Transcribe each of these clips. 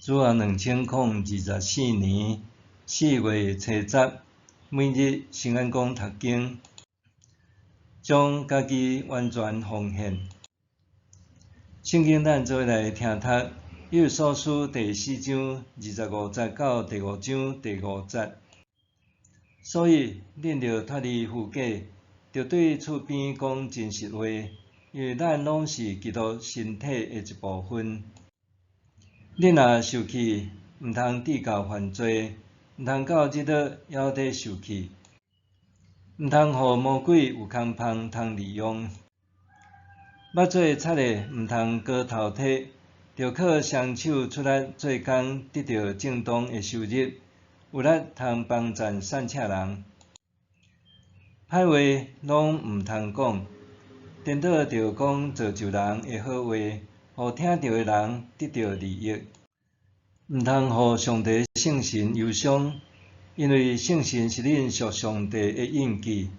主後2024年4月初十，每日聖安講讀經，將家己完全奉獻。聖經咱做伙來聽讀《以弗所書》第四章25節到第五章第五節。所以，恁著脫離虛假，著對厝邊講真實話，因為咱攏是基督身體的一部分。恁若受氣，毋通致到犯罪，毋通到日落猶咧受氣，毋通予魔鬼有空縫通利用。捌做賊的毋通閣偷提，著靠雙手出力做工，得著正當的收入，有力通幫贊散赤人。歹話攏毋通講，顛倒著講造就人的好話，予聽著的人得著利益。毋通予上帝聖神憂傷，因為聖神是恁屬上帝的印記，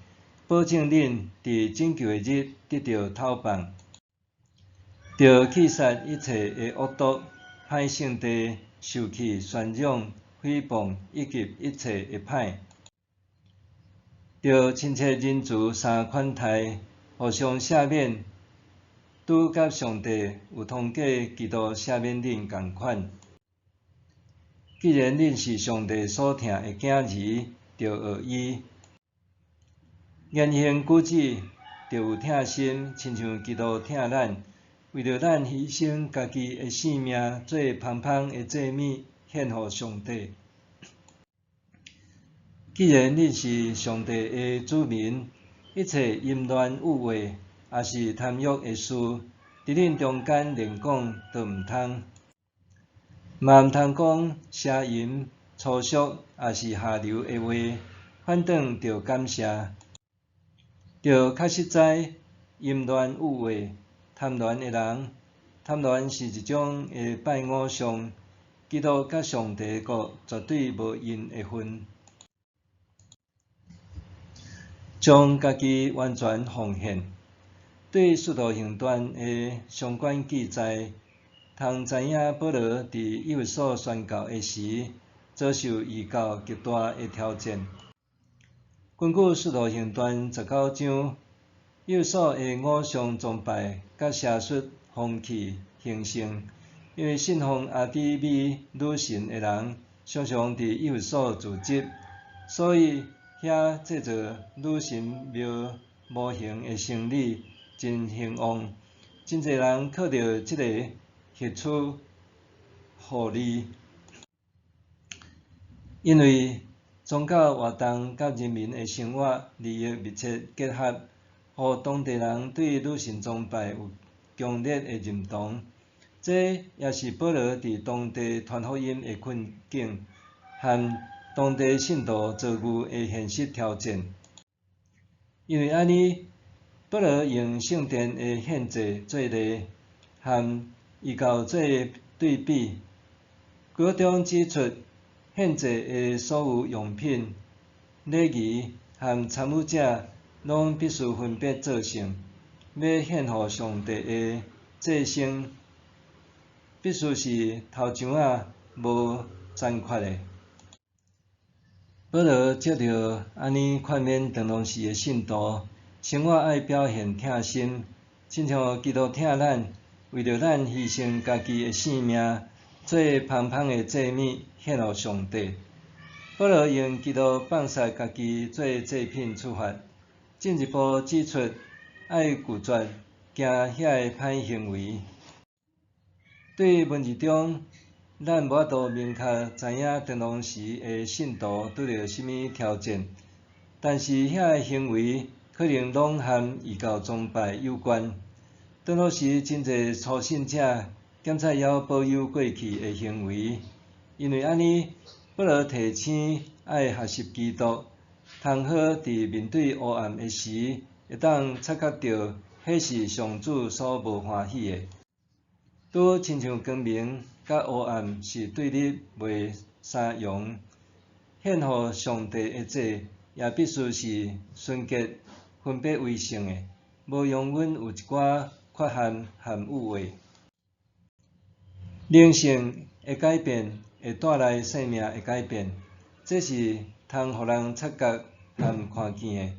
保證恁佇拯救的日得著討放。著棄殺一切的惡毒、歹性地、受氣、喧嚷、誹謗以及一切的歹。著親切仁慈三款待，互相赦免，拄佮上帝有通過基督赦免恁仝款。既然恁是上帝所疼的囝兒，著學伊，言行舉止著有疼心，親像基督疼咱，為著咱犧牲家己的性命，做芳香的祭物，獻予上帝。既然恁是上帝的子民，一切淫亂欲話，抑是貪欲的事，佇恁中間連講都毋通。嘛毋通講邪淫、粗俗，抑是下流的話，反轉著感謝。著確實知淫亂欲話、貪戀的人，貪戀是一種的拜偶像，基督佮上帝國絕對無𪜶的份。將家己完全奉獻，對使徒行傳的相關記載，通知影保羅佇以弗所宣教的時，遭受異教極大的挑戰。根據使徒行傳19章，以弗所的偶像崇拜佮邪術風氣興盛，因為信奉阿底米女神的人常常佇以弗所聚集，所以遐製造女神廟模型的生理真興旺，真濟人靠著這个獲取獲利。因為宗教活動佮人民的生活利益密切結合，予當地人對女神崇拜有強烈的認同。這也是保羅佇當地傳福音的困境和當地信徒遭遇的現實挑戰。因為按呢，保羅用聖殿的獻祭做例，和異教做對比，著重指出獻祭的所有用品、禮儀和參與者，攏必須分別做聖，欲獻予上帝的祭牲，必須是頭上仔無殘缺的。保羅藉著按呢勸勉當當時的信徒，生活愛表現疼心，親像基督疼咱，為著咱犧牲家己的性命，做芳香的祭物獻予上帝。保羅用基督放殺家己做祭品出發，進一步指出愛拒絕行遐个歹行為。對文字中，咱無法度明確知影當當時的信徒拄著啥物挑戰，但是遐个行為可能攏和異教崇拜有關。當當時真濟初信者檢察猶保有過去的行為，因為按呢，保羅提醒愛學習基督，通好佇面對黑暗的時，會當察覺著彼是上主所無歡喜的。拄親像光明佮黑暗是對立袂相容，獻予上帝的祭也必須是純潔、分別為聖的，無容阮有一寡缺陷和欲話。靈性的改變會帶來生命的改變，這是通予人察覺和看見的。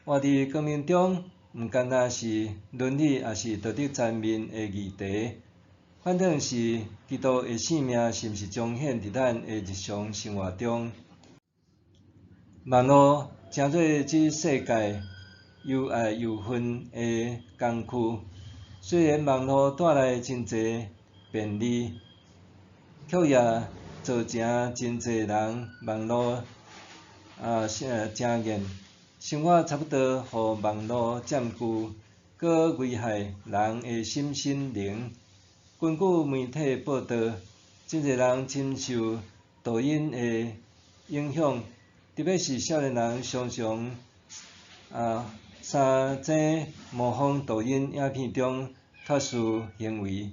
活佇光明中，毋干焦是倫理抑是道德層面的議題，反正是基督的生命是毋是彰顯佇咱的日常生活中。網路成做這世界又愛又恨的工具。雖然網路帶來真濟便利，卻也造成真濟人網路誠癮，生活差不多予網路佔據，閣危害人的身心靈。根據媒體報導，真濟人深受抖音的影響，特別是少年人常常三井模仿抖音影片中脫序行為。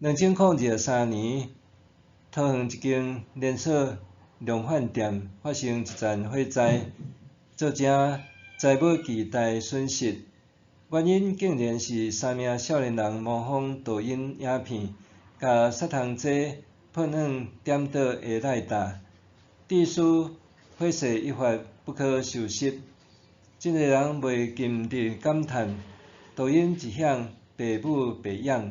2023年，桃園一間連鎖量販店發生一場火災，造成財物巨大損失。原因竟然是三名少年人模仿抖音影片，共殺蟲劑噴向點著的賴達，致使火勢一發不可收拾。真濟人袂禁佇感嘆，抖音一向爸母白養。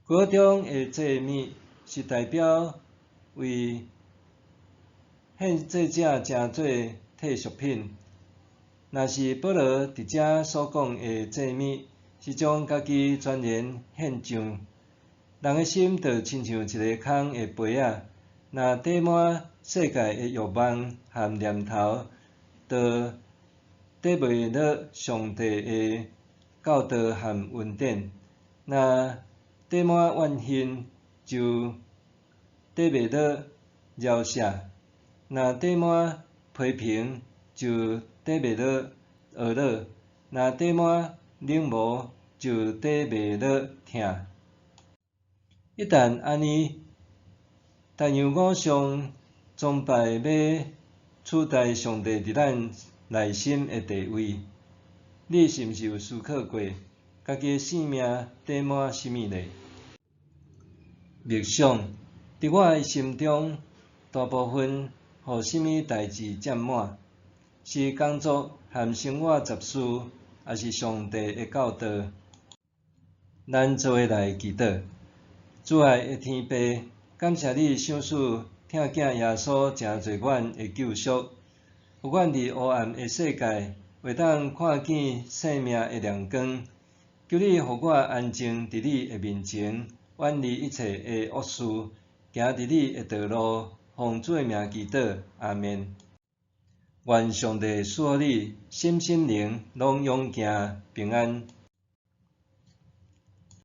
歌中的祭物是代表為獻祭者成做替贖品。若是保羅佇遮所講的祭物，是將家己全然獻上。人的心就親像一个空的杯仔，若貯滿世界的欲望和念頭，就貯袂落上帝的教導和恩典；若貯滿怨恨，就貯袂落饒赦；若貯滿批評，就貯袂落懊惱；若貯滿冷漠，就貯袂落疼。一旦按呢，但讓偶像崇拜欲取代上帝佇咱內心的地位，你是毋是有思考過，家己的生命貯滿啥物呢？默想，佇我的心中，大部分予啥物代誌佔滿？是工作和生活雜事，抑是上帝的教導？咱做伙來祈禱。主愛的天父，感謝你賞賜疼囝耶穌成做阮的救贖，予阮佇黑暗的世界會當看見生命的亮光。求你予我安靜佇你的面前，遠離一切的惡事，行佇你的道路，奉主的名祈禱，阿們。願上帝賜予你，身心靈攏勇健平安。